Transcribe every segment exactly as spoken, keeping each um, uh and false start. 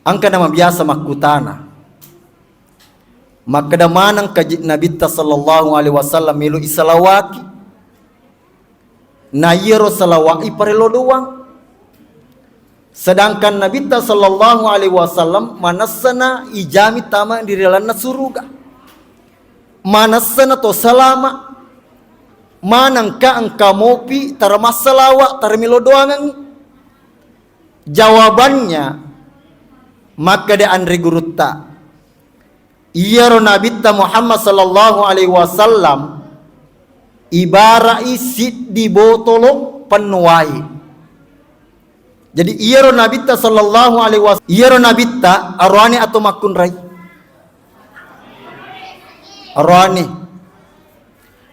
Engka namabiasa makkutana, makkeda maneng kaji Nabitta sallallahu alaihi wasallam melo isalawaki, na iyaro salawai parello doang. Sedangkan Nabitta sallallahu alaihi wasallam manessana ijami tama di rilalenna suruga. Manessana to salama. Manengka engka mopi tara massalawa, tara melo doangeng. Jawabannya, makkeda anre gurutta, iyaro Nabitta Muhammad sallallahu alaihi wasallam ibara'i siddi botolo pennu wae. Jadi iyaro Nabitta sallallahu alaihi wasallam, iyaro Nabitta aroane atau makkunrai? Aroane.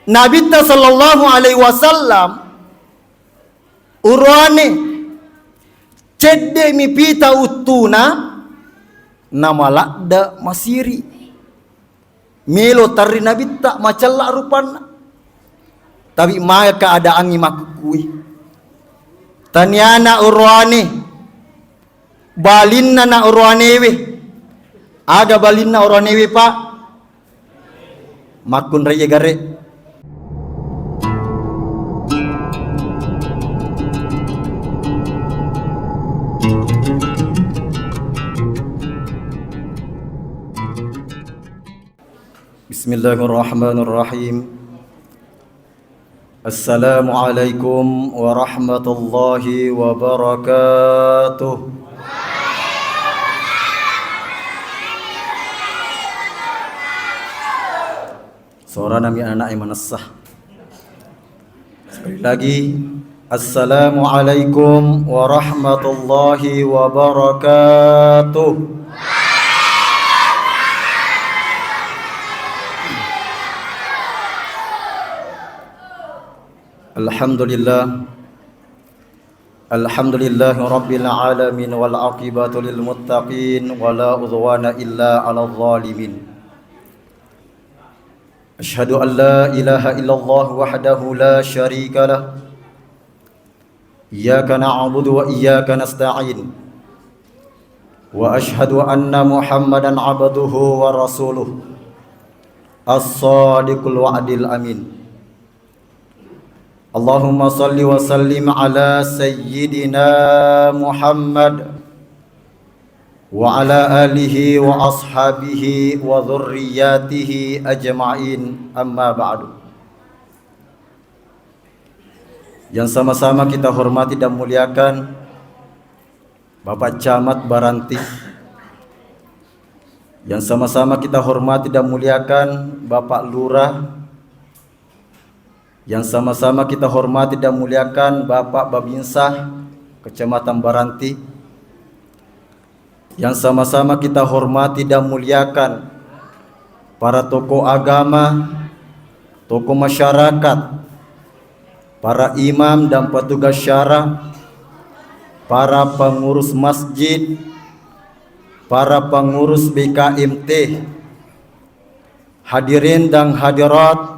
Nabitta sallallahu alaihi wasallam uroane, cedde mipita uttuna, namaladde masiri. Melo tarri Nabitta, macella rupanna. Tapi maga keadaangngi makkukkui. Taniana uroane, balinna na uroanewe. Aga balinna uroanewe, Pak? Makkunrai gare. Bismillahirrahmanirrahim. Assalamualaikum warahmatullahi wabarakatuh. Suarana mi anak manessa. Sekali lagi, Assalamualaikum warahmatullahi wabarakatuh. Alhamdulillah. Alhamdulillahi rabbil alamin, wal aqibatu lil muttaqin, wala udwana illa alal zalimin. Asyhadu an la ilaha illallah wahdahu la syarika lah. Iyyaka na'budu wa iyyaka nasta'in. Wa asyhadu anna Muhammadan abduhu wa rasuluh. As-sadiqul wa'dil amin. Allahumma salli wa sallim ala sayyidina Muhammad wa ala alihi wa ashabihi wa dzurriyyatihi ajma'in, amma ba'du. Yang sama-sama kita hormati dan muliakan Bapak Camat Baranti, yang sama-sama kita hormati dan muliakan Bapak Lurah, yang sama-sama kita hormati dan muliakan Bapak Babinsa Kecamatan Baranti, yang sama-sama kita hormati dan muliakan para tokoh agama, tokoh masyarakat, para imam dan petugas syara, para pengurus masjid, para pengurus B K M T, hadirin dan hadirat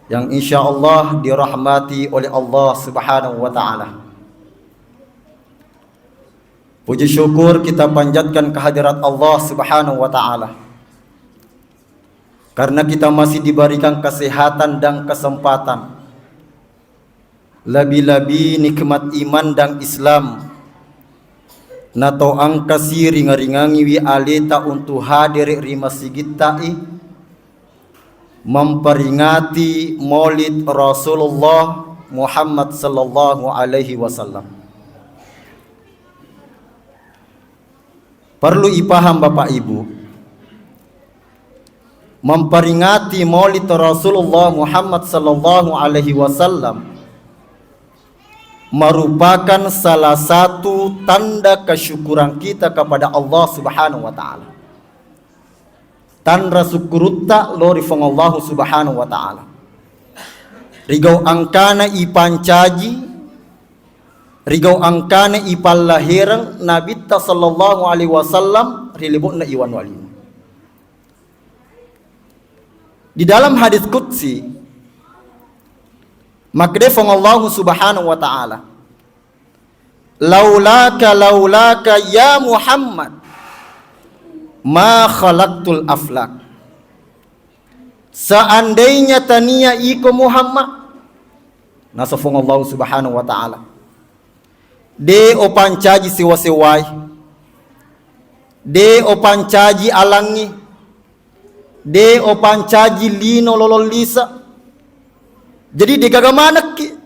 yang insya Allah dirahmati oleh Allah Subhanahu wa Ta'ala. Puji syukur kita panjatkan kehadirat Allah Subhanahu wa Ta'ala, karena kita masih diberikan kesehatan dan kesempatan, lebih-lebih nikmat iman dan Islam, nato engkasi ringa-ringangiwi aleta untuk hadir ri masigitta'i, memperingati Maulid Rasulullah Muhammad sallallahu alaihi wasallam. Perlu ipaham Bapak Ibu, memperingati Maulid Rasulullah Muhammad sallallahu alaihi wasallam merupakan salah satu tanda kesyukuran kita kepada Allah Subhanahu wa Ta'ala. Tanra sukkurutta lao ri Fuang Allahu Subhanahu wa Ta'ala. Rigau engkana ipancaji, rigau engkana ipallahereng Nabitta sallallahu alaihi wasallam ri lebo'na iwanua lino. Di dalam hadis qudsi, makkeda Fuang Allahu Subhanahu wa Ta'ala, "Laulaka, laulaka ya Muhammad, Ma khalaqtul aflak. Seandainya tania iko Muhammad, nasa Fuang Allah Subhanahu wa Ta'ala, de' o pancaji sewa-sewai, de' o pancaji alangngi, de' o pancaji lino lolong lisa. Jadi degaga manekki.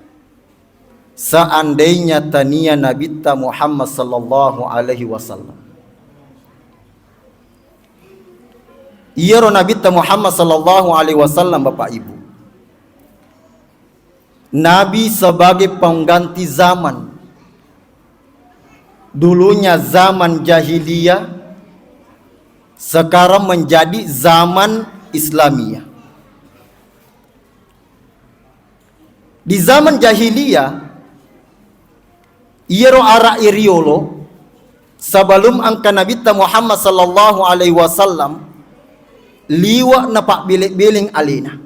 Seandainya tania Nabitta Muhammad sallallahu alaihi wasallam. Iyaro Nabitta Muhammad sallallahu alaihi wasallam, Bapak Ibu, Nabi sebagai pengganti zaman. Dulunya zaman jahiliyah, sekarang menjadi zaman Islamiyah. Di zaman jahiliyah, iyaro araq e riolo, sebelum engka Nabitta Muhammad sallallahu alaihi wasallam, liweq napabbeleng-beleng alena.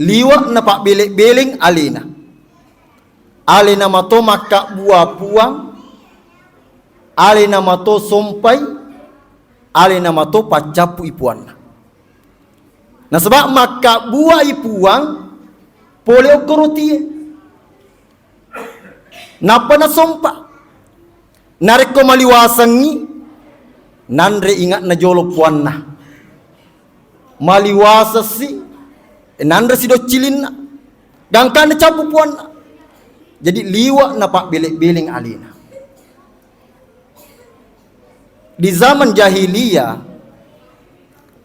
Liweq napabbeleng-beleng alena. Alena mato makkabbua puang, alena mato sompai, alena mato paccappuq i puanna. Nasaba makkabbua i puang pole okko rotie. Nappa nasompa. Narekko maliwasengngi, nanre ingeqna jolo puanna. Maliwasessi, nanre sidoccilinna. Gangkanna cappu puanna. Jadi liweq napabbeleng-beleng alena. Di zaman jahiliyah,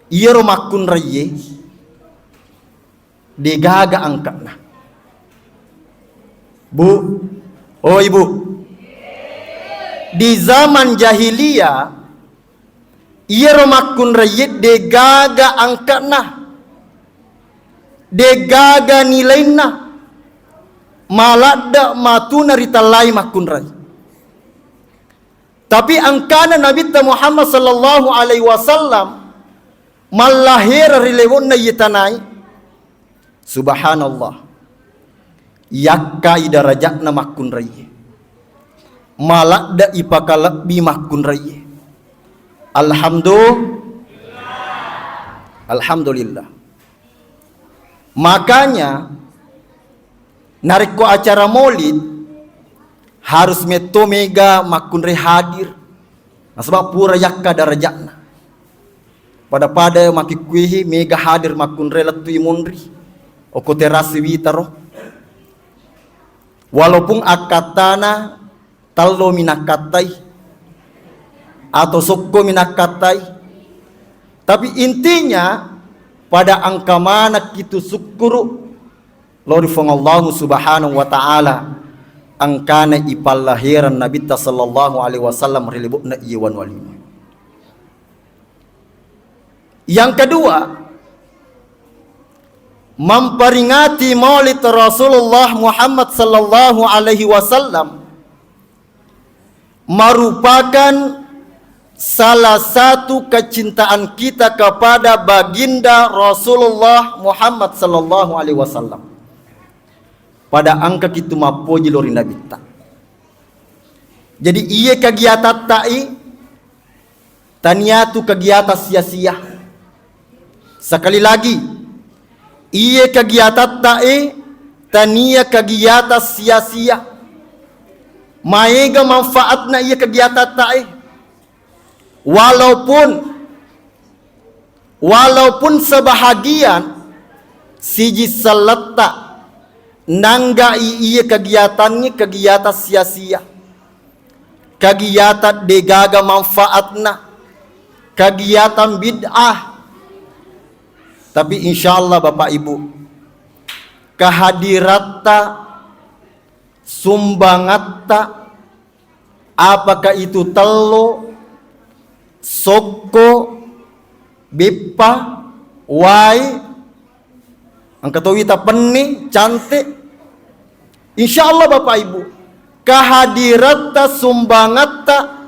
iyaro makkunraie degaga angkeqna. Bu, oh Ibu, di zaman jahiliyah, iyaro makkunraie degaga angkeqna, degaga nilainna, maladdeq matuna ritellai makkunrai. Tapi engkana Nabitta Muhammad sallallahu alaihi wasallam mallahereng ri leboqna iye tanae, subhanallah, yakkai darajatna makkunraie, maladdeq ipakalebbi makkunraie. Alhamdu-, Alhamdulillah. Makanya, narekko acara maulid, harus metto mega makkunrai hadir. Nasaba pura yakka darajatna. Pada-pada makkikkuihi mega hadir makkunrai lettui munri. Okko terasi witaro. Walaupun akkattana tello mi nakkattai, atau sokko mi nakkattai, tapi intinya pada engka manekki tu sukkuru lao ri Fuang Allahu Subhanahu wa Ta'ala, engkana ipallahereng Nabitta sallallahu alaihi wasallam ri leboqna iye wanua lino. Yang kedua, memperingati Maulid Rasulullah Muhammad sallallahu alaihi wasallam merupakan salah satu kecintaan kita kepada baginda Rasulullah Muhammad sallallahu alaihi wasallam. Pada engka kitu mappoji lao ri Nabitta. Jadi iye kegiatatta'i taniatu kegiatan sia-sia. Sekali lagi, iye kegiatattae tania kegiatan sia-sia. Maega manfaatna iye kegiatattae. Walaupun, walaupun sebahagian siji selletta nanggai iye kegiatangnge kegiatan sia-sia. Kegiatan degaga manfaatna, kegiatan bid'ah. Tapi insyaallah Bapak Ibu, kehadiratta, sumbangatta, apakah itu tello, sokko, beppa, wae, engka to wita penne, cante. Insyaallah Bapak Ibu, kehadiratta, sumbangatta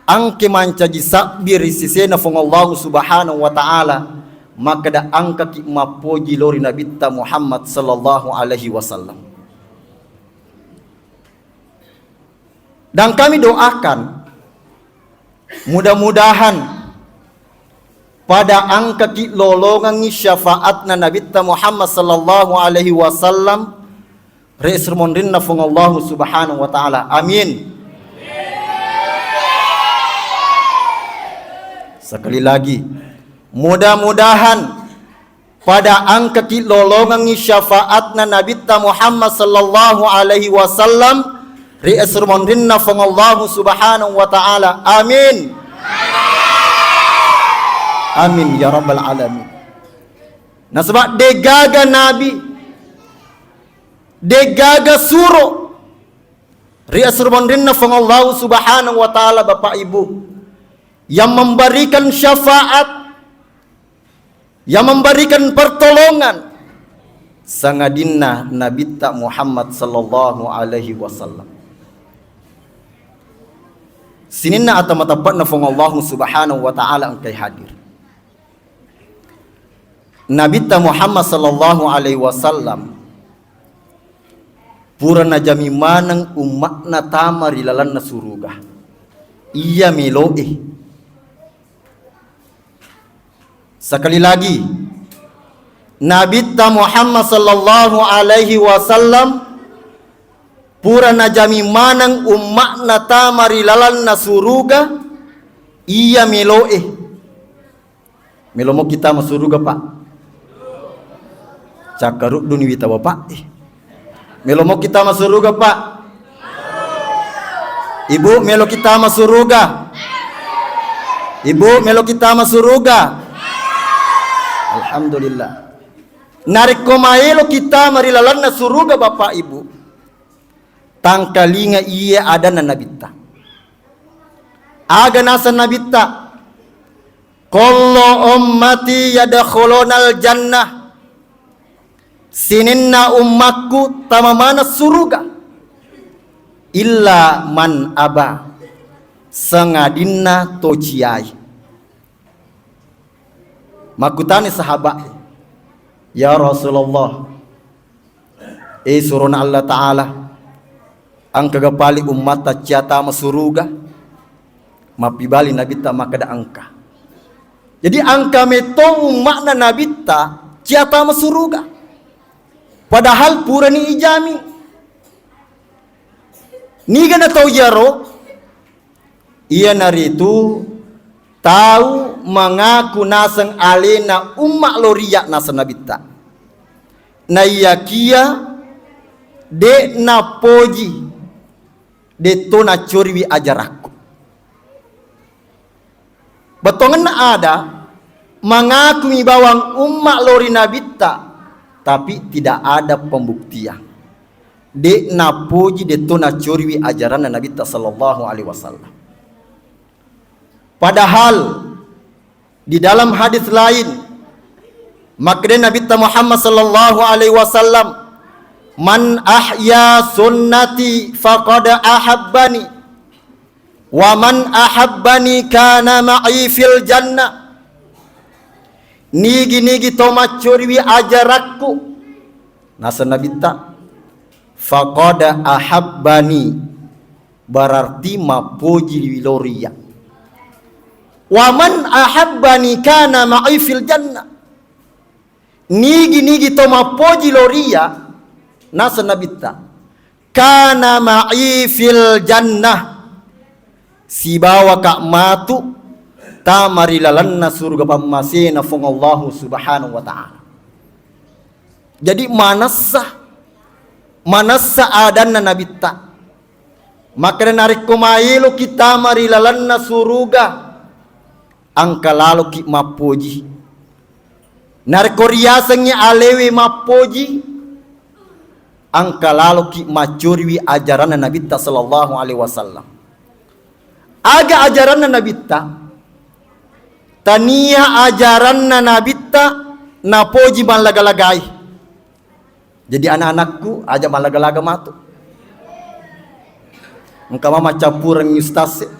engke mancaji sabbi ri sesena Fuang Allahu Subhanahu wa Ta'ala, makkeda engkaki mappoji lao ri Nabitta Muhammad sallallahu alaihi wasallam. Dan kami doakan Mudah-mudahan pada engkaki lolongengngi syafaatna Nabitta Muhammad sallallahu alaihi wasallam ri esso monrinna Fuang Allahu Subhanahu wa Ta'ala. Amin. Sekali lagi, mudah-mudahan pada engkaki lolongengngi syafaatna Nabitta Muhammad sallallahu alaihi wasallam ri esso monrinna Fuang Allahu Subhanahu wa Ta'ala. Amin. Amin ya rabbal alamin. Nasaba degaga nabi, degaga suro ri esso monrinna Fuang Allahu Subhanahu wa Ta'ala, Bapak Ibu, yang memberikan syafaat, yang memberikan pertolongan, sangadinna Nabitta Muhammad sallallahu alaihi wasallam. Sininna ata mateppe'na Fuang Allahu Subhanahu wa Ta'ala engkai hadir. Nabitta Muhammad sallallahu alaihi wasallam pura najami maneng umma'na tama ri lalenna suruga. Iya melo'e. Sekali lagi, Nabitta Muhammad sallallahu alaihi wasallam pura najami maneng umma'na tama ri lalenna suruga, iya melo'e. Melo mo kita masuruga, Pak? Cakkarudduni wita, Bapak. Eh. Melo mo kita masuruga, Pak? Ibu, melo kita masuruga? Ibu, melo kita masuruga? Alhamdulillah. Narekko maelo kita mari lalenna suruga, Bapak Ibu, tangkalinga iye adanna Nabitta. Aga naseng Nabitta? Kullu ummati yadkhulunal jannah. Sininna ummakku tama maneng suruga. Illa man aba, sangadinna to ciai. Makkutani sahabat, "Ya Rasulullah, eh, surona Allah Ta'ala, engkaga pali ummatta cia tama suruga?" Mappibali Nabitta makkeda, "Engka." Jadi engka metto umma'na Nabitta cia tama suruga. Padahal purani ijami. Niga na tau iyaro? Iyanaritu tau mangaku naseng alena umma loriya naseng Nabitta. Naiyakiya de' napoji, detto nacoriwi ajarakku. Bettuangenna ada mangakumi bawang umma lori Nabitta, tapi tidak ada pembuktian. De' napoji, detto nacoriwi ajaranna Nabitta sallallahu alaihi wasallam. Padahal di dalam hadis lain, makkeda Nabitta Muhammad sallallahu alaihi wasallam, "Man ahya sunnati faqad ahabbani, wa man ahabbani kana ma'i fil jannah." Nigi-nigi to maccoriwi ajarakku, naseng Nabitta, faqad ahabbani, berarti mappoji loriya. Wa man ahabbani kana ma'i fil jannah. Nigi-nigi to mappoji loriya, naseng Nabitta, kana ma'i fil jannah, sibawaka matu tama ri lalenna suruga pammasena Fuang Allahu Subhanahu wa Ta'ala. Jadi manessa, manessa adanna Nabitta. Makkeda narekko maeloki tama ri lalenna suruga, engka laloki mappoji. Narekko riasengngi alewe mappoji, engka laloki maccoriwi ajaranna Nabitta sallallahu alaihi wasallam. Aga ajaranna Nabitta? Tania ajaranna Nabitta napoji mallaga-lagai. Jadi anak-anakku, aja mallaga-laga matu. Engka mama campurengngi ustaz e.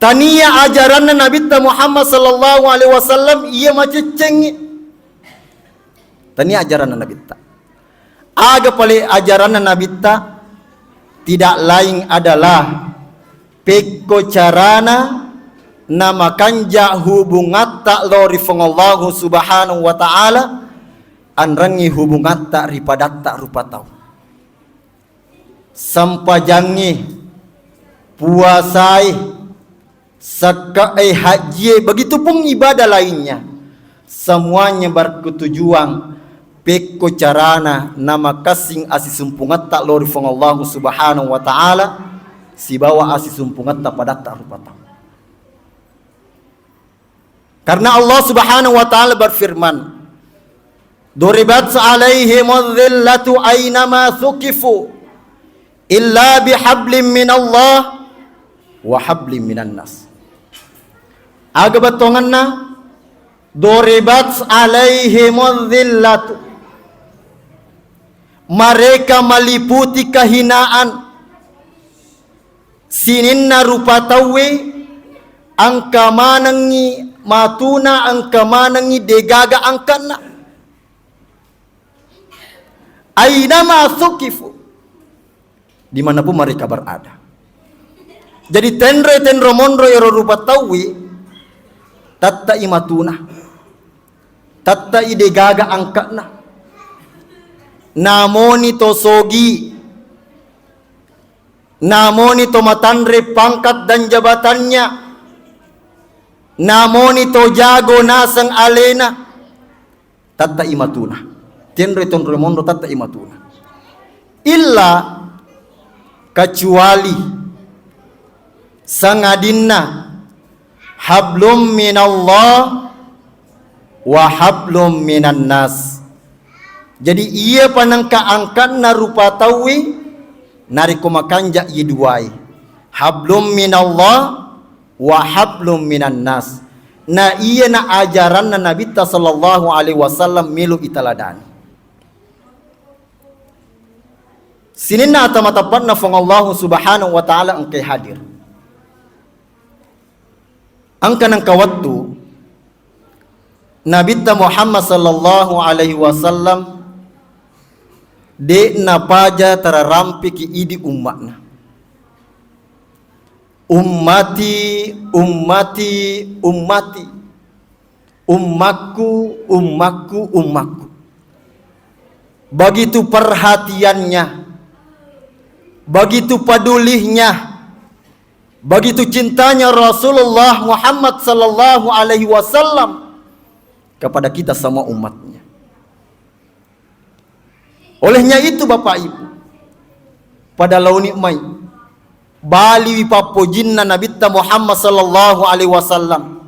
Tania ajaranna Nabitta Muhammad sallallahu alaihi wasallam iya maceccengngi. Tania ajaranna Nabitta. Aga pale ajaranna Nabitta? Tidak lain adalah Pekko carana namakanja hubungatta lao ri Fuang Allahu Subhanahu wa Ta'ala, anrengngi hubungatta ri padatta rupa tau. Sempajangnge, puasae, sekke'e, hajjie, begitupun ibadah lainnya. Semuanya berketujuan pekko carana namakessing asisumpungetta lao ri Fuang Allahu Subhanahu wa Ta'ala sibawa asisumpungetta padatta rupa tau. Karena Allah Subhanahu wa Ta'ala berfirman, "Duribat alaihimudz dzillatu ainama suqifu illa bihablim minallah wa hablim minan nas." Aga bettuanna? "Duribat alaihimudz dzillatu." Mereka meliputi kehinaan sininna rupa tauwe, engka manengngi matuna, engka manengngi degaga angkanna. Ainama suqifu, dimanapun mereka berada. Jadi tenro-tenro monro ero rupa tauwe, tette'i matuna, tette'i degaga angkanna. Namoni to sogi, namoni to matanre pangkat dan jabatannya, namoni to jago naseng alena, tette'i matuna. Tenro-tenro monro tette'i matuna. Illa, kecuali, sangadinna hablum minallah wa hablum minan nas. Jadi, iya panengka angkanna rupa tauwe, narekko makanja iye duae. Hablum minallah wa hablum minan nas. Na iyana ajaranna Nabitta sallallahu alaihi wasallam melo italadani. Sininna ata mateppe'na Fuang Allahu Subhanahu wa Ta'ala engkai hadir. Engka nengka wettu Nabitta Muhammad sallallahu alaihi wasallam de' napaja tararampiki idi umma'na. "Ummati, ummati, ummati. Ummakku, ummakku, ummakku." Begitu perhatiannya, begitu pedulinya, begitu cintanya Rasulullah Muhammad sallallahu alaihi wasallam kepada kita semua umatnya. Olehnya itu, Bapak Ibu, pada laoni mai baliwi pappojinna Nabitta Muhammad sallallahu alaihi wasallam.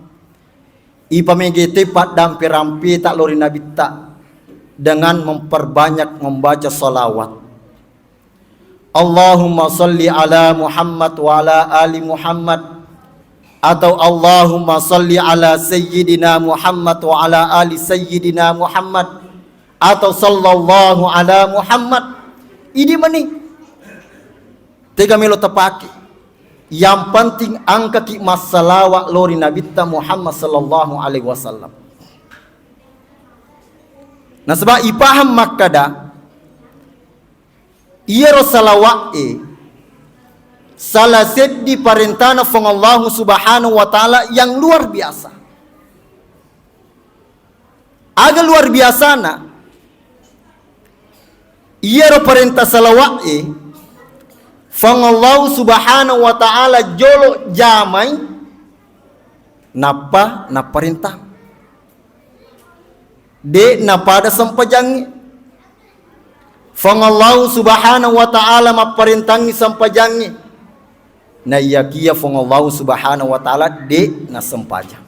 Ipamegete paddampe-rampeta lao ri Nabitta dengan memperbanyak membaca salawat. Allahumma salli ala Muhammad wa ala ali Muhammad, atau Allahumma salli ala Sayyidina Muhammad wa ala ali Sayyidina Muhammad, atau sallallahu ala Muhammad. Idi mani tega melo tapake. Yang penting engkaki massalawa lao ri Nabitta Muhammad sallallahu alaihi wasallam. Nasaba ipaham makkada, iyaro salawa'e sala seddi parentana Fuang Allahu Subhanahu wa Ta'ala yang luar biasa. Aga luar biasana? Iyaro parenta salawa'e, Fuang Allahu Subhanahu wa Ta'ala jolo jamai nappa napparentang. De' napada sempajangnge. Fuang Allahu Subhanahu wa Ta'ala mapparentangngi sempajangnge. Naiyakiya Fuang Allahu Subhanahu wa Ta'ala de' nasempajang.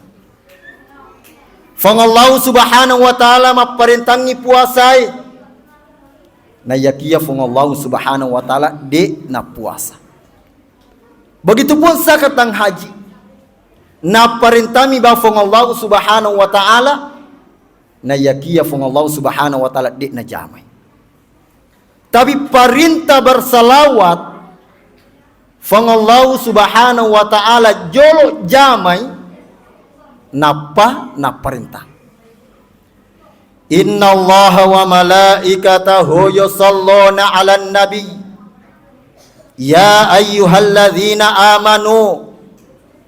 Fuang Allahu Subhanahu wa Ta'ala mapparentangngi puasae. Naiyakiya Fuang Allahu Subhanahu wa Ta'ala de' napuasa. Begitupun zakatang haji. Napparentami ba Fuang Allahu Subhanahu wa Ta'ala, naiyakiya Fuang Allahu Subhanahu wa Ta'ala de' najamai. Tapi parenta bersalawat, Fuang Allahu Subhanahu wa Ta'ala jolo jamai, nappa napparenta. Innallaha wa malaikatahu yusalluna 'alan nabi. Ya ayyuhalladzina amanu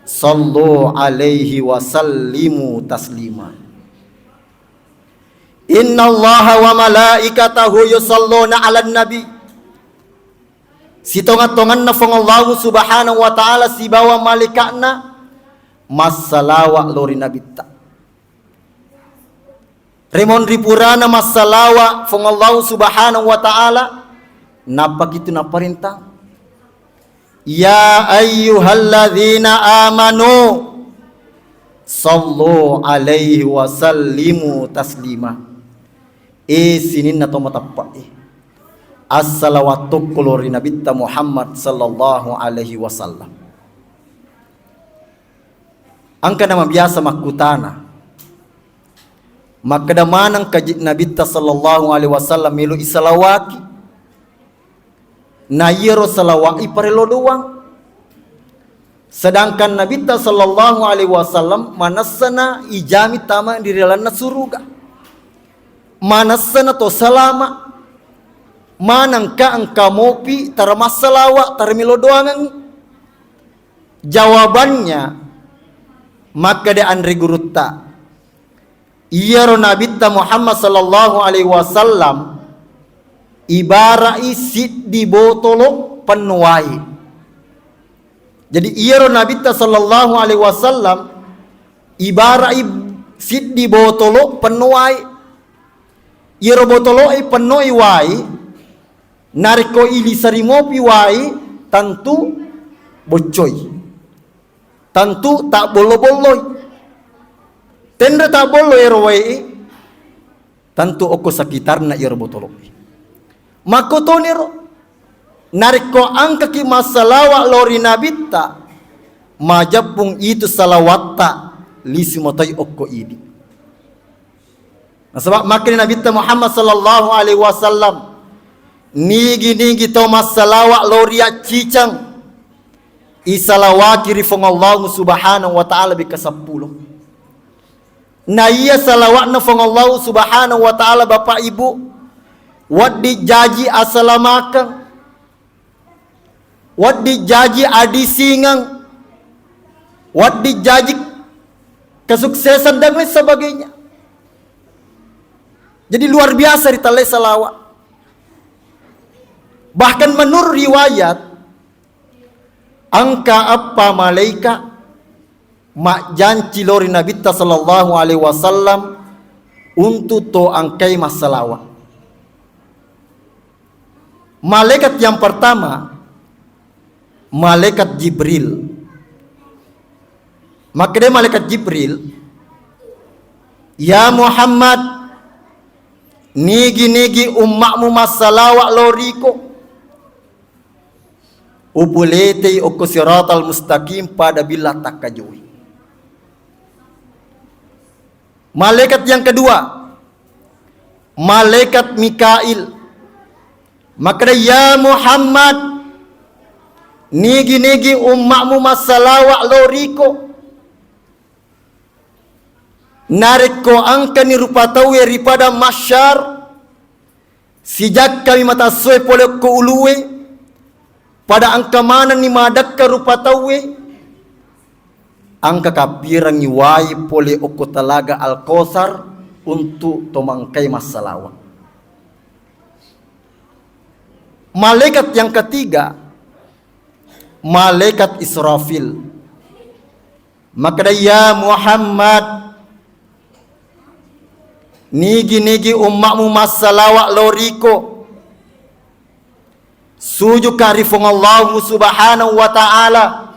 sallu alaihi wa sallimu taslima. Innallaha wa malaikatahu yusalluna 'alan nabi. Sitonga-tonganna Fuang Allahu Subhanahu wa Ta'ala sibawa malaika'na massalawa lao ri Nabitta. Rimonri purana massalawa Fuang Allahu Subhanahu wa Ta'ala, nappaki tu naparenta. Ya ayyuhalladzina amanu sallu alaihi wa sallimu taslima. E sininna to mateppe'e, assalawat tokko lao ri Nabitta Muhammad sallallahu alaihi wasallam. Engka namabiasa makkutana, makkeda maneng kaji Nabitta sallallahu alaihi wasallam melo isalawaki? Na iyaro salawa'i parello doang. Sedangkan Nabitta sallallahu alaihi wasallam manessana ijami tama di rilalenna suruga. Manessana to salama. Manengka engka mopi tara massalawa, tara melo doangengngi? Jawabannya, makkeda anre gurutta, iyaro Nabitta Muhammad sallallahu alaihi wasallam ibara'i siddi botolo penno wae. Jadi iyaro Nabitta sallallahu alaihi wasallam ibara'i siddi botolo penno wae. Iyaro botolo'e pennoi wae, narekko ilisari mopi wae, tentu boccoi. Tentu tabbollo-bolloi. Tenre tabbollo ero wae'e, tentu okko sekitarna iyaro botolo'e. Makkotoniro, narekko engkaki massalawa lao ri Nabitta, majeppung itu salawatta, lisu matoi okko idi. Nasaba makkeda Nabitta Muhammad sallallahu alaihi wasallam, nigi-nigi tau massalawa lao ri acciceng, isalawaki ri Fuang Allahu Subhanahu wa Ta'ala bekka seppulo. Na iya salawatna Fuang Allahu Subhanahu wa Ta'ala, Bapak Ibu, wedding jaji asalamakeng, wedding jaji adisingeng, wedding jaji kesuksesan dan lain sebagainya. Jadi luar biasa ritellai salawat. Bahkan menurut riwayat, engka eppa malaika majjanci lao ri Nabitta sallallahu alaihi wasallam untuk to engkai massalawa. Malaikat yang pertama, malaikat Jibril. Makkeda malaikat Jibril, "Ya Muhammad, nigi-nigi ummakmu massalawa lao riko, upuletei okko siratal mustaqim pada billa takkajui." Malaikat yang kedua, malaikat Mikail. Makkeda, "Ya Muhammad, nigi-nigi ummakmu massalawa lao riko, narekko engkani rupa tauwe ri padang mahsyar, sijakkami matassoe pole okko uluwe, pada engka manenni madekka rupa tauwe, engka kappirengngi wai pole okko Telaga Al-Kautsar untuk to mangkai massalawa." Malaikat yang ketiga, malaikat Israfil. Makkeda, "Ya Muhammad, nigi-nigi ummakmu massalawa lao riko, sujuka ri Fuang Allahu Subhanahu wa Ta'ala,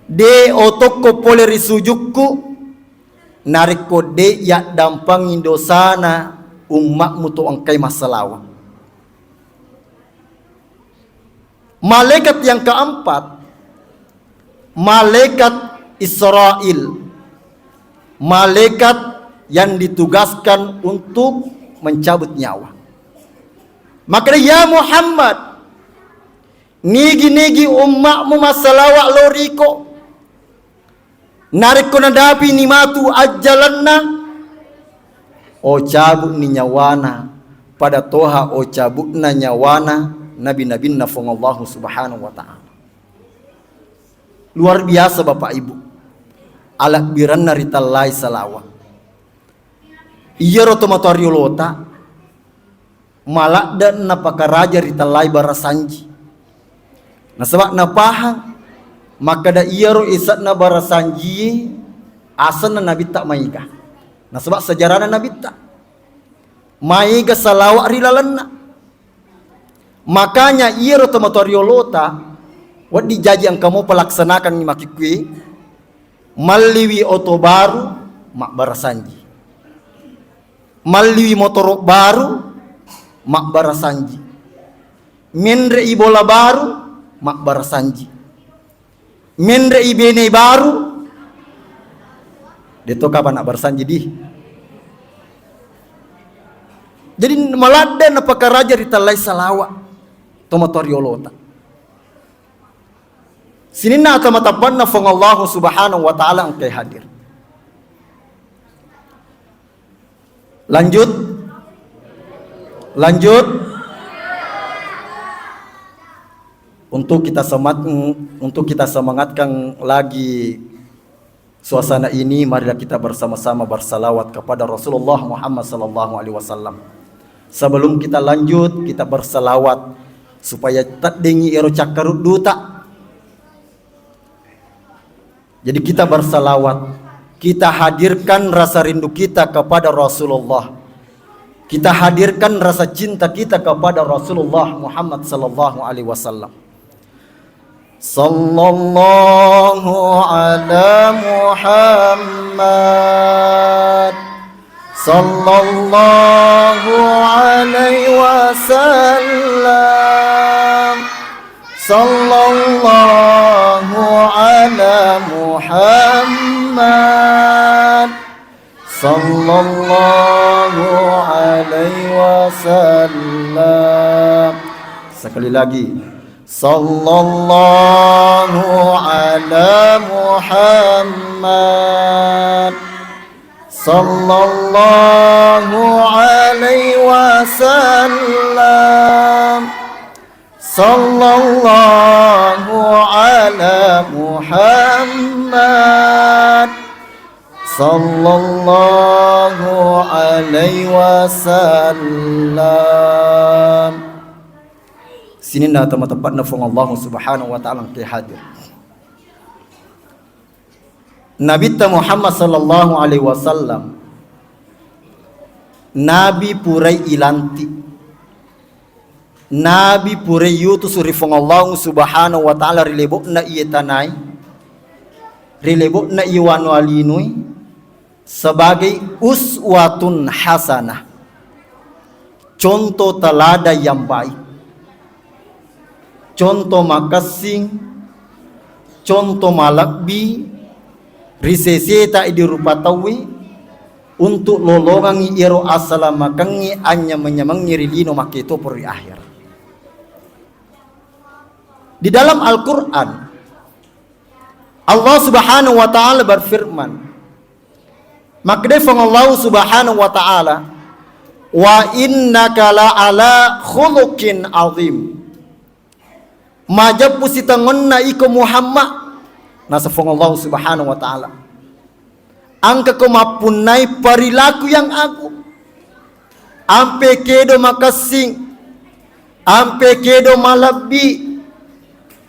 de otokko pole ri sujukku, narekko de yaddampangi dosana ummakmu to engkai massalawa." Malaikat yang keempat, malaikat Israil, malaikat yang ditugaskan untuk mencabut nyawa. Makkeda, "Ya Muhammad, nigi-nigi ummakmu massalawa lao riko, narekko nadapini matu ajjalenna, ocabu'ni nyawana, pada toha ocabutna nyawana, nabi-nabinna Fuang Allahu Subhanahu wa Ta'ala. Luar biasa, Bapak Ibu, alebbirenna ritellai salawat. Iyaro tomatoa riolota maladde napakaraja ritellai barasanji. Nasaba napahang makkeda iyaro ise'na barasanji asenna nabitta maega. Nasaba sejarahna nabitta maega salawat ri lalenna. Makanya iyaro tomatoa riolota wedding jaji engka mopa laksanakangngi makkekkuwe, malliwi oto baru mabbarasanji. Malliwi motoro baru, mabbarasanji. Menre'i bola baru, mabbarasanji. Menre'i bene baru, de'to kapang nabbarasanji di. Jadi maladde napakaraja ritellai salawat tomatoa riolota. Sininna ata mateppe'na Fuang Allahu Subhanahu wa Ta'ala engkae hadir. Lanjut. Lanjut. Untuk kita semat-, untuk kita semangatkan lagi suasana ini, marilah kita bersama-sama bersalawat kepada Rasulullah Muhammad sallallahu alaihi wasallam. Sebelum kita lanjut, kita bersalawat supaya teddengi ero cakkarudduta. Jadi kita bersalawat, kita hadirkan rasa rindu kita kepada Rasulullah. Kita hadirkan rasa cinta kita kepada Rasulullah Muhammad sallallahu alaihi wasallam. Sallallahu ala Muhammad. Sallallahu alaihi wasallam. Sallallahu ala Muhammad. Sallallahu alaihi wasallam. Sekali lagi. Sallallahu ala Muhammad. Sallallahu alaihi wasallam. Sallallahu ala Muhammad. Sallallahu alaihi wasallam. Sininna ata mateppe'na Fuang Allahu Subhanahu wa Ta'ala engkae hadir. Nabitta Muhammad sallallahu alaihi wasallam, nabi purai ilanti, nabi purai yutus ri Fuang Allahu Subhanahu wa Ta'ala ri lebo'na iye tanae, ri lebo'na iye wanua linue, sebagai uswatun hasanah, contoh teladan yang baik, contoh makessing, contoh malebbi ri seseta idi rupa tauwe, untuk lolongangngi iyaro assalamakengnge, anyameng-nyamengnge ri lino makketopo ri akhirat. Di dalam Al-Quran, Allah Subhanahu wa Ta'ala berfirman, makkeda Fuang Allah Subhanahu wa Ta'ala, "Wa innaka la ala khuluqin azim." Majeppu sitengonna iko Muhammad, naseng Fuang Allah Subhanahu wa Ta'ala. Engkako mappunnai perilaku yang agung. Ampe kedo makessing, ampe kedo malebbi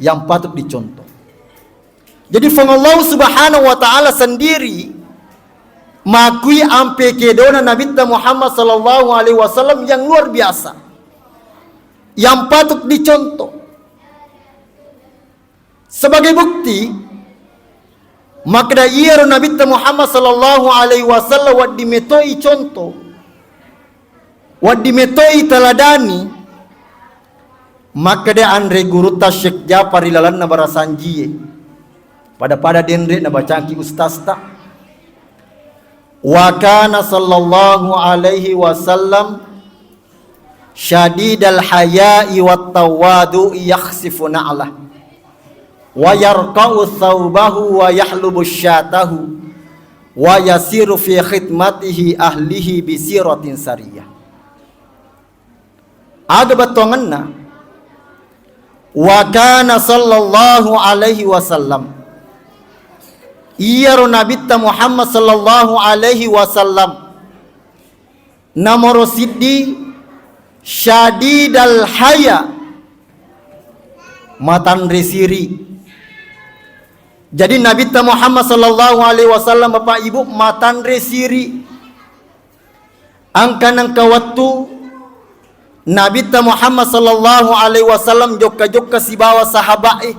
yang patut dicontoh. Jadi Fuang Allah Subhanahu wa Ta'ala sendiri mengakui ampe kedona Nabitta Muhammad sallallahu alaihi wasallam yang luar biasa, yang patut dicontoh. Sebagai bukti, makkeda iyaro Nabitta Muhammad sallallahu alaihi wasallam wedding metoi contoh, wedding metoi teladani, makkeda anre gurutta Syekh Jafar ri lalenna barasanjie. Pada-pada denre nabacangki ustazta. Wa kana sallallahu alaihi wasallam syadidal haya'i wat tawadu'i yakhsifu na'lah. Wa yarqa'u thaubahu wa yahlubu syatahu. Wa yasiru fi khidmatihi ahlihi bisiratin sariyah. Aga bettuangenna, Wa kana sallallahu alaihi wasallam. Iyaro Nabitta Muhammad sallallahu alaihi wasallam. Nomoro siddi, syadidal haya, matanre siri. Jadi Nabitta Muhammad sallallahu alaihi wasallam, Bapak Ibu, matanre siri. Engka nengka wettu Nabitta Muhammad sallallahu alaihi wasallam jokka-jokka sibawa sahabae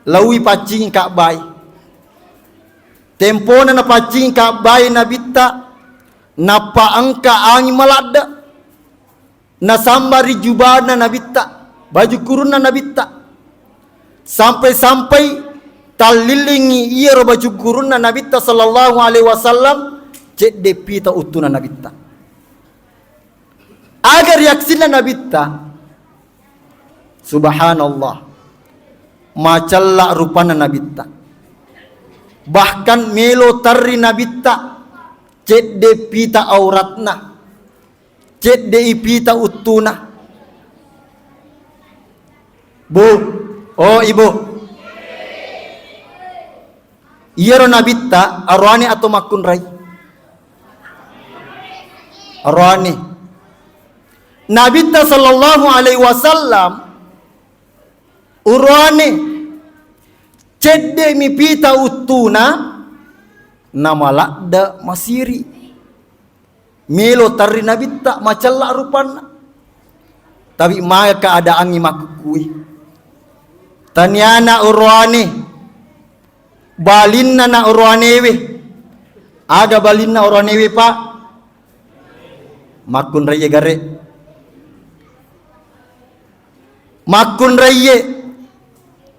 laui paccingi Ka'bae. Tempona napaccingi Ka'bae Nabitta, nappa engka anging maladde. Nasamba ri jubana Nabitta, baju kurunna Nabitta. Sampai-sampai tallillingi iyaro baju kurunna Nabitta sallallahu alaihi wasallam, cedde pita uttuna Nabitta. Aga reaksinna Nabitta? Subhanallah. Macella rupanna Nabitta. Bahkan melo tarri Nabitta, cedde pita auratna. Cedde ipita uttuna. Bu, oh ibu. Iyaro Nabitta aroane atau makkunrai? Aroane. Nabitta sallallahu alaihi wasallam uroane, cedde mipita uttuna, namaladde masiri. Melo tarri Nabitta, macella rupanna. Tapi maga keadaangngi makkukkue. Taniana uroane, balinna na uroanewe. Aga balinna uroanewe, Pak? Makkunraiye gare. Makkunraiye,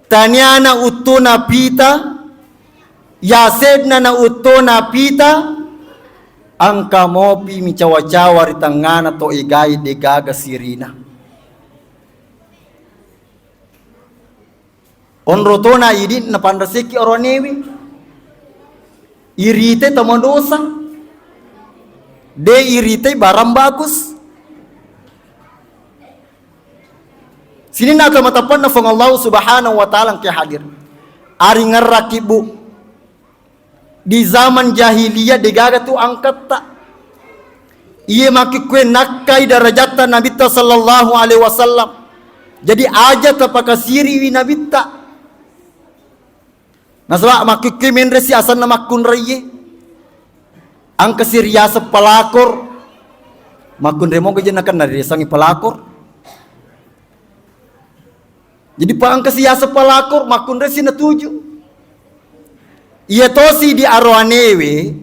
taniana uttuna pita, yasedna na uttuna pita, engka mopi micawa-cawa ri tengngana to egae degaga sirina. Onro tona idi napanraseki oroanewe. Irite tamadosa. De irite barang bagus. Sininna ata matappanna Fuang Allah Subhanahu wa Ta'ala engka hadir. Ari ngerraki, Bu. Di zaman jahiliyah degaga tu angkatta. Iye makkukkue nakkai darajatta Nabitta sallallahu alaihi wasallam. Jadi aja tapakasiriwi Nabitta. Nasaba makkukkue menresi asanna makkunraiye. Engkasi riaseng pelakor. Makkunrai moga je nakenna riasengngi pelakor. Jadi pa engkasi yaseng pelakor, makkunresi natuju. Iya tosi di aroanewe,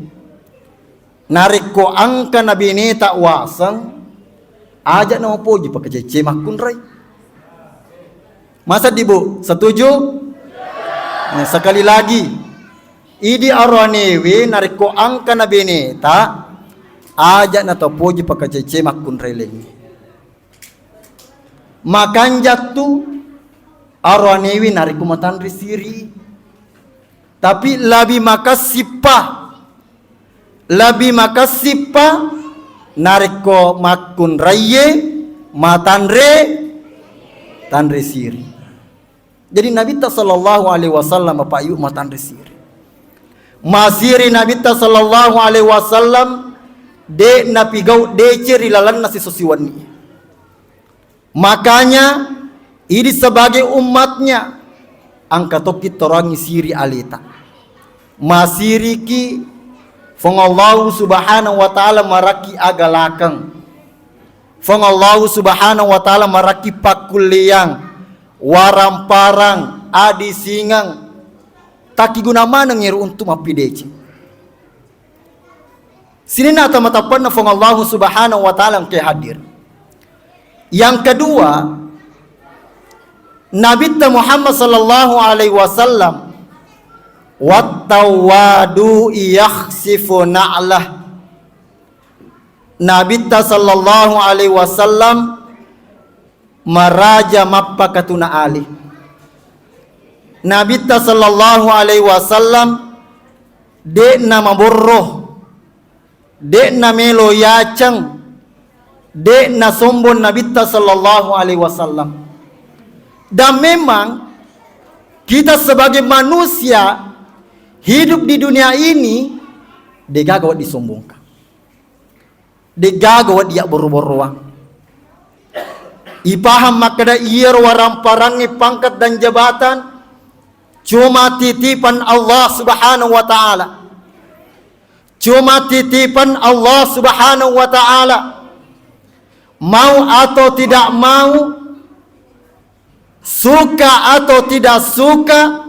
narekko engka nabeneta waseng, aja na mapoji pakacecce makkunrai. Masa di, Bu? Setuju? Nah, sekali lagi, idi aroanewe narekko engka nabeneta, aja na tapoji pakacecce makkunrai lengnge. Makanjattu aroanewi narekko matanre siri. Tapi labi makessippa, labi makessippa narekko makkunraiye matanre, tanre siri. Jadi Nabitta sallallahu alaihi wasallam, Bapak Ibu, matanre siri. Masiri Nabitta sallallahu alaihi wasallam, de napigau dece ri lalenna siso siwenni. Makanya idi sebagai umatnya, engka tokki toroangngi siri aleta. Masiriki Fuang Allahu Subhanahu wa Ta'ala marakki agalakeng. Fuang Allahu Subhanahu wa Ta'ala marakki pakkulleang, waramparang, adisingeng. Takkiguna maneng ero untuk mappideceng. Sininna ata matappanna Fuang Allahu Subhanahu wa Ta'ala engka hadir. Yang kedua, Nabitta Muhammad sallallahu alaihi wasallam, "Wattawadu yakhsifu na'lah." Nabitta sallallahu alaihi wasallam maraja mappakatuna ale. Nabitta sallallahu alaihi wasallam de'na maborro, de'na melo yaceng, de'na sombong Nabitta sallallahu alaihi wasallam. Dan memang kita sebagai manusia hidup di dunia ini, degaga wedding disombongkan. Degaga wedding diabborro-borroang. Ipaham makkeda iyaro waramparangnge pangkat dan jabatan cuma titipan Allah Subhanahu wa Ta'ala. Cuma titipan Allah Subhanahu wa Ta'ala. Mau atau tidak mau, suka atau tidak suka,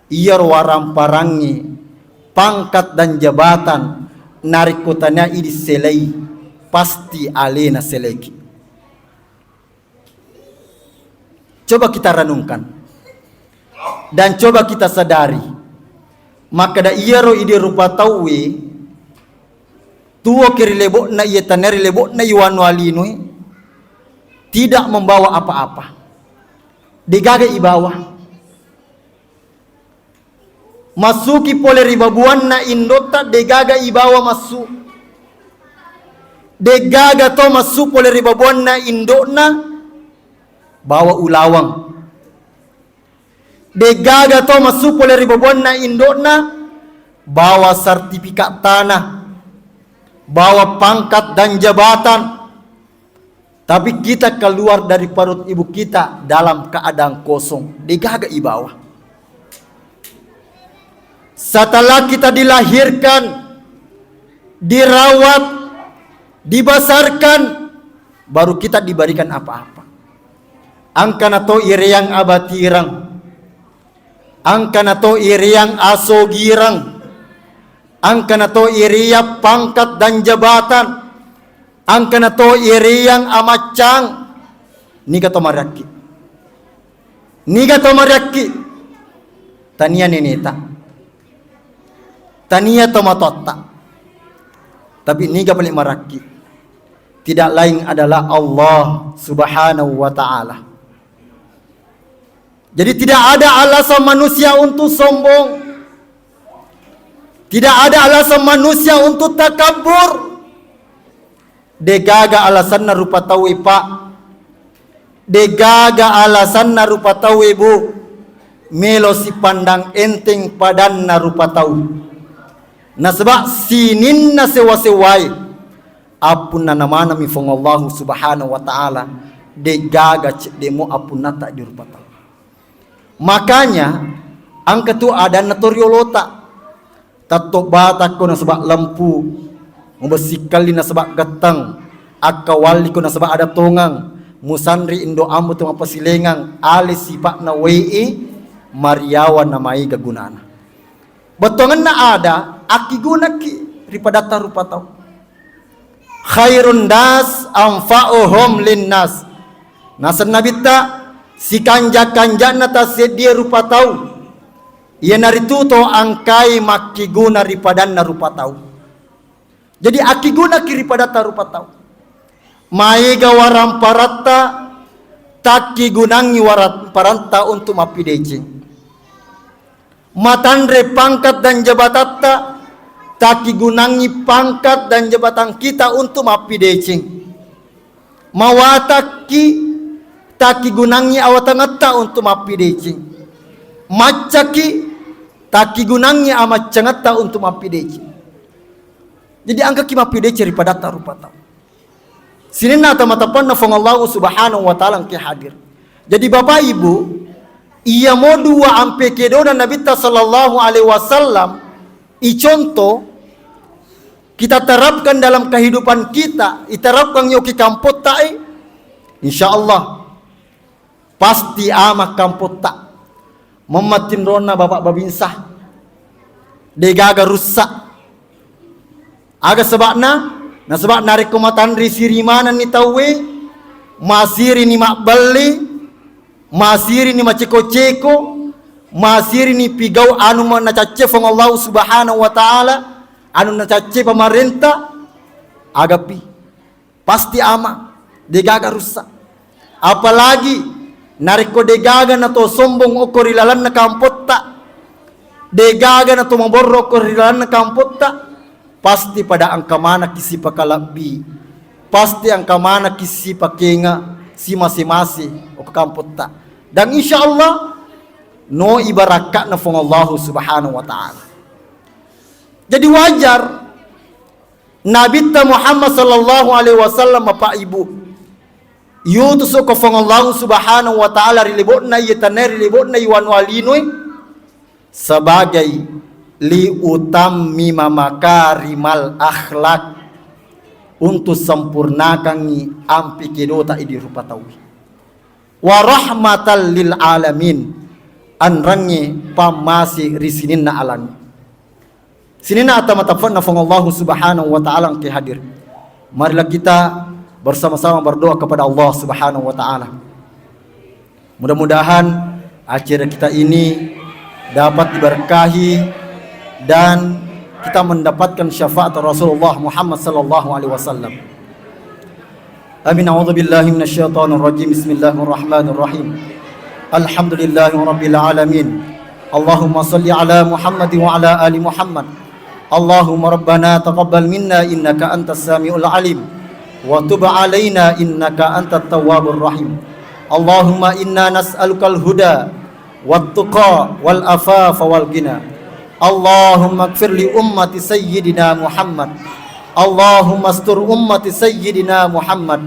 iyaro waramparangnge pangkat dan jabatan narekko tania idi selai, pasti alena seleki. Coba kita renungkan dan coba kita sadari, makkeda iyaro idi rupa tauwe tuwoki ri lebo'na iya tania ri lebo'na iwanu alinue tidak membawa apa-apa. Degaga ibawa. Massuki pole ri babuanna indo'ta, degaga ibawa massu. Degaga to massu pole ri babuanna indo'na, bawa ulaweng. Degaga to massu pole ri babuanna indo'na, bawa sertifikat tanah, bawa pangkat dan jabatan. Tapi kita keluar dari perut ibu kita dalam keadaan kosong, degaga ibawa. Setelah kita dilahirkan, dirawat, dibesarkan, baru kita diberikan apa-apa. Engkana to ireang abatireng, engkana to ireang asogireng, engkana to ireang pangkat dan jabatan, engkana to ireang amaccang, niga to mariakki. Niga to mariakki. Tania neneta. Tania tomatoatta. Tapi niga pale mariakki. Tidak lain adalah Allah Subhanahu wa Ta'ala. Jadi tidak ada alasan manusia untuk sombong. Tidak ada alasan manusia untuk takabur. Degaga alasanna rupa tauwe, Pak. Degaga alasanna rupa tauwe, Bu. Melo sipandang enteng padanna rupa tau. Nasaba sininna sewa-sewae, appunnana manami Fuang Allahu Subhanahu wa Ta'ala, degaga ceddemo appunnata di rupa tau. Makanya, engka tu adanna to riolota. Tatto batakko nasaba lempu, mubessi kelli nasaba getteng, akkawalliko nasaba ada tongeng, musanri indo ambo tu mapasilengang, ale sipa'na wae, mariawa na maega gunana. Bettuangenna ada, akkigunakki ri padatta rupa tau. Khairun nas anfa'uhum linnas. Naseng Nabitta, sikanja-kanja'na tasseddie rupa tau, iyanaritu to engkai makkiguna ri padanna rupa tau. Jadi, akkigunaki ri padatta rupa tau. Maega waramparatta, takkigunangngi waramparatta untuk mappideceng. Matanre pangkat dan jabatatta, takkigunangngi pangkat dan jabatan kita untuk mappideceng. Mawatakki, takkigunangngi awatangetta untuk mappideceng. Maccaki, takkigunangngi amaccangetta untuk mappideceng. Jadi, engkaki mappideceng ri padatta rupa tau. Sininna tau mateppenna Fuang Allahu Subhanahu wa Ta'ala engke hadir. Jadi, Bapak Ibu, iyamo dua ampe kedona Nabitta sallallahu alaihi wasallam, icontoh, kita terapkan dalam kehidupan kita, iterapkan yoki kampottae, insya Allah, pasti ama kampotta. Memma tinronna Bapak Babinsa, degaga russa. Aga seba'na? Nasaba narekko matanre siri manenni tauwe, masirini mabbelle, masirini maceko-ceko, masirini pigau anu ma-, nacacce Fuang Allahu Subhanahu wa Ta'ala, anu nacacce pamarenta, agapi. Pasti ama, degaga russa. Apalagi narekko degaga nato sombong okko ri lalenna kampotta, degaga nato maborro okko ri lalenna kampotta, pasti pada engka manekki sipakalebbi, pasti engka manekki sipakenga, simase-mase okko kampotta. Dan insya Allah no ibarakka'na Fuang Allahu Subhanahu wa Ta'ala. Jadi wajar Nabitta Muhammad sallallahu alaihi wasallam, Bapak Ibu, yutusu ko Fuang Allahu Subhanahu wa Ta'ala ri lebo'na iye tanae, ri lebo'na iye wanua linoe, sebagai liutammima makarimal akhlak, untuk sempurnakangngi ampi kedota idi rupa tauwe. Wa rahmatan lil alamin, anrangnge pammase ri sininna alangnge. Sininna ata matappe'na Fuang Allahu Subhanahu wa Ta'ala engke hadir. Marilah kita bersama-sama berdoa kepada Allah Subhanahu wa Ta'ala. Mudah-mudahan acara kita ini dapat diberkahi dan kita mendapatkan syafaat Rasulullah Muhammad sallallahu alaihi wasallam. Amin. A'udzu billahi minasy syaithanir rajim. Bismillahirrahmanirrahim. Alhamdulillahi rabbil alamin. Allahumma shalli ala Muhammad wa ala ali Muhammad. Allahumma rabbana taqabbal minna innaka antas samiul alim wa tub alaina innaka antat tawwabur rahim. Allahumma inna nas'alukal huda wat tuqa wal afafa wal ghina. Allahumma ighfir li ummati sayyidina Muhammad. Allahumma astur ummati sayyidina Muhammad.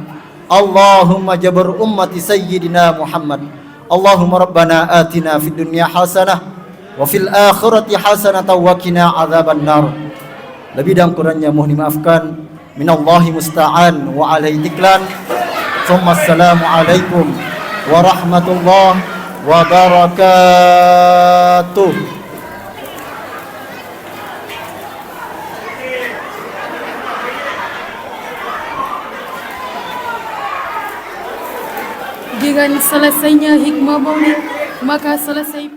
Allahumma jabur ummati sayyidina Muhammad. Allahumma rabbana atina fid dunya hasanah wa fil akhirati hasanatan wa qina adzaban nar. Lebih dan kurangnya mohon dimaafkan. Minallahi musta'an wa alaihi tiklan. Tsumma assalamu alaikum warahmatullahi wabarakatuh. Dengan selesainya hikmah maulid, maka selesai